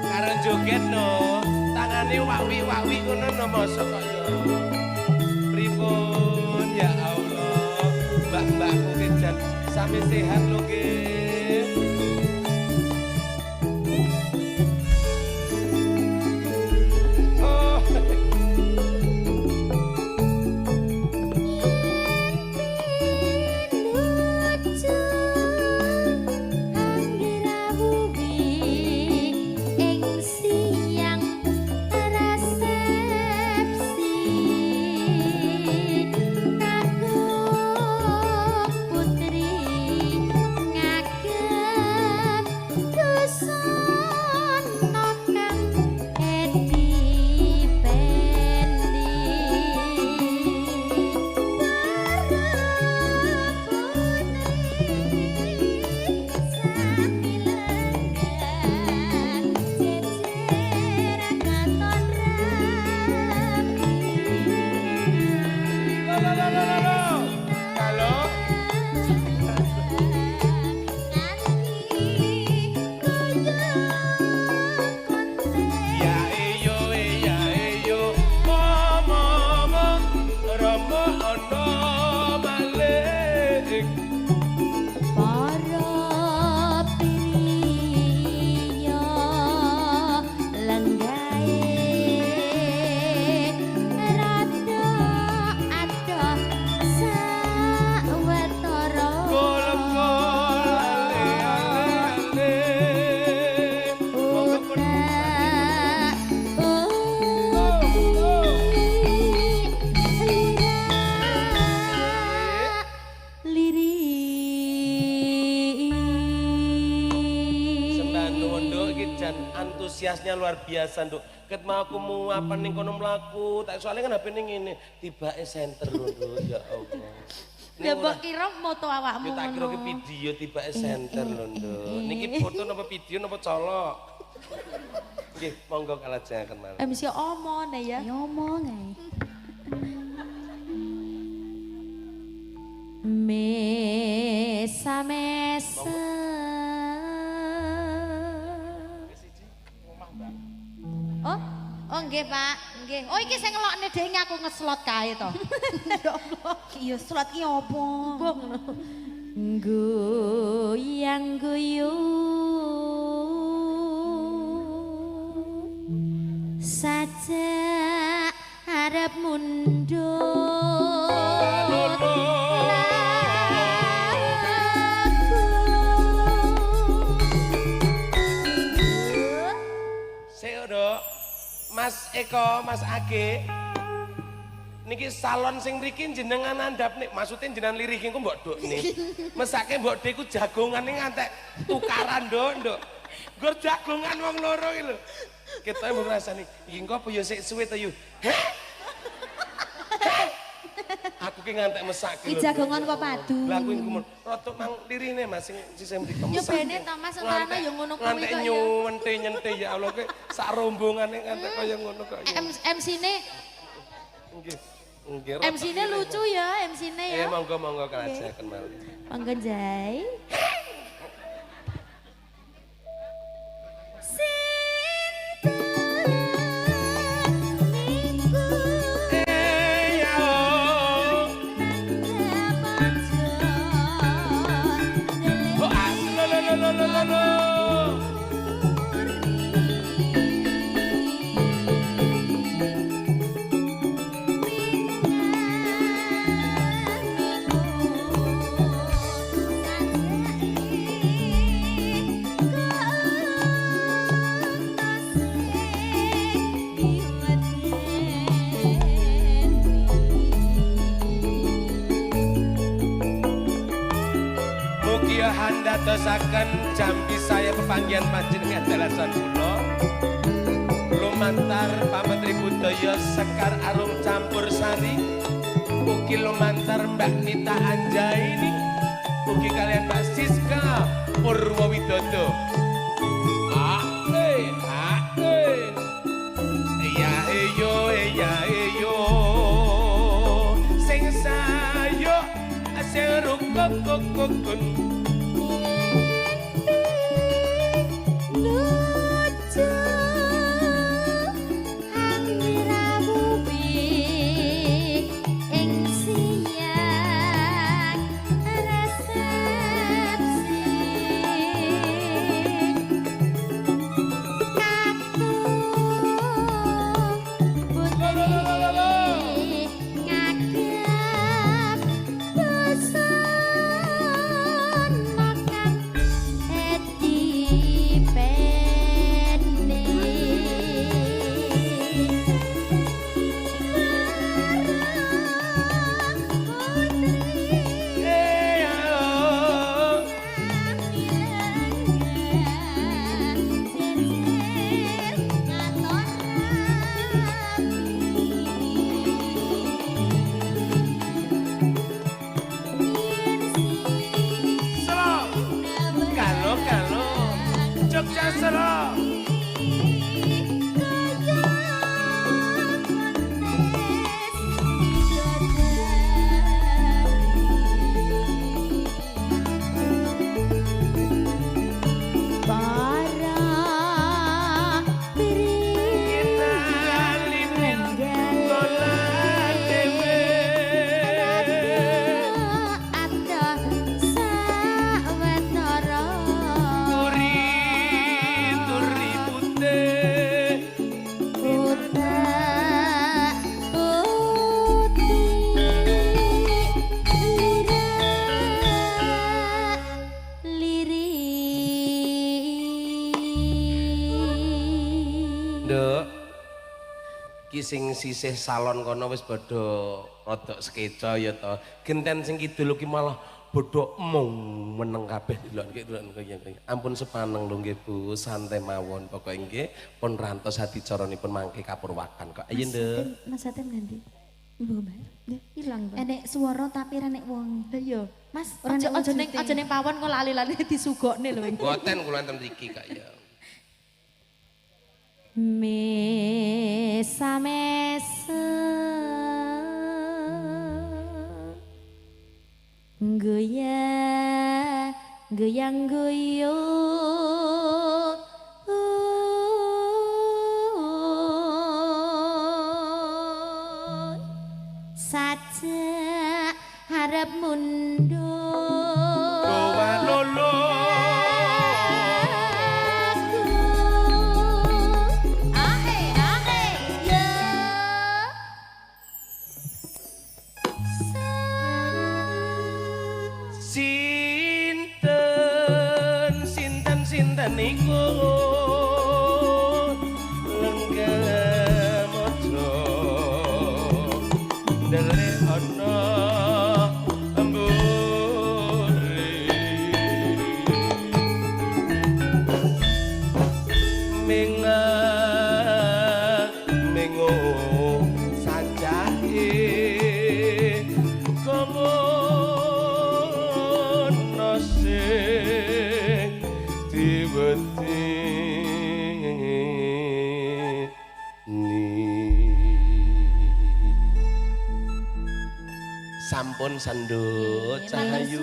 Karo joget no, tangane wawi-wawi ngono no mosok kok yo. Pripun ya Allah, mbak-mbakku ki jan sami sehat lho nggih. Oh. Lucu anggirawuhi ing siang resepsi kakung putri ngagem busana kang edi pendi para putri sami lenggah jejer katon rapi. Lo lo lo lo lo lo. Halo. Nganti kaya konten. Ya iyo ya iyo momo mo romo ono malik. Para priya lenggahe rada adoh sawetara. Golem gol ale ale ale. Monggo pun. Utak uti lirak lirik. Sembah nuwun nduk, iki jan antusiasnya luar biasa nduk. Ket mau aku mau apa ning kono mlaku, tak soalnya kan HP ning ngene, tibake senter lho nduk, ya Allah. Ya mbok kira moto awakmu Yo tak kira ki ngono. Video tibake senter lho nduk. Niki foto napa video napa colok? Nggih, monggo kalajengaken malih. MC omong ya. Ya omong ae. Mesa mesa. Oh, oh nggih Pak, nggih. Oh iki sing ngelokne dhewe aku ngeslot kae to. Ya Allah. Iya, slot ki opo? Mbok ngono. Goyang guyu sajak arep mundut laku. Sik Nduk. Mas Eko, Mas Age. Niki salon sing mriki jenengan andhap nek maksudnya jenengan lirih engko mbok dukne. Mesake mbok dhek ku jagongane ngantek tukaran nduk, nduk. Nggur jagongan wong loro iki lho. Ketoke mbok rasani, iki engko apa ya sik suwe to yu. Heh? Heh? Aku ki ngantek mesake Ki lho. jagongan kok padu. Lah aku iku rada mang lirine Mas sing sisih mriko Ya mesake. bene to Mas, entarane ya ngono kuwi Ngantek kok ya. nyuwente nyente ya Allah kowe sak rombongane ngantek kaya ngono kok ya. MC-ne Nggih. Nggih. Rada MC-ne lirih, lucu Mas. ya, MC-ne ya. Eh monggo monggo kalajengaken malih. Monggo Jai. Sinten niku Eh ya oh. nanggap aja Oh ah lo lo lo lo lo lo lo. Mugi handadosaken jambi saya pepanggihan panjenengan dalasan kula. Lumantar Pamentri Budaya Sekar Arum Campur Sari. Ugi lumantar Mbak Nita Anjaini. Ugi kalian Mbak Siska Purwowidodo. Ah, eh, ah, eh. Ya eyo, ya eyo. Sing sayu. Kok. Sing sisih salon kono wis padha rodok skeca ya to. Genten sing kidul ki malah padha mung meneng kabeh delok nggih delok kaya. Ampun sepaneng lho nggih Bu, santai mawon pokoke nggih pun rantos adicaranipun mangke kapurwakan kok. Ayo Nduk. Mas Hatem ngendi? Mbok Mbak. Ilang Mbak. Enek swara tapi ra nek wong. Lah iya. Mas, aja ning aja ning pawon kok lali-lali disugokne lho. Mboten kula enten mriki kak ya. Mesa mesa goyang goyang goyong saja harap mundur. Niku lenggah mojo ndele ana mburi menga mengo sajahe komono sing sampun sandut cahayu.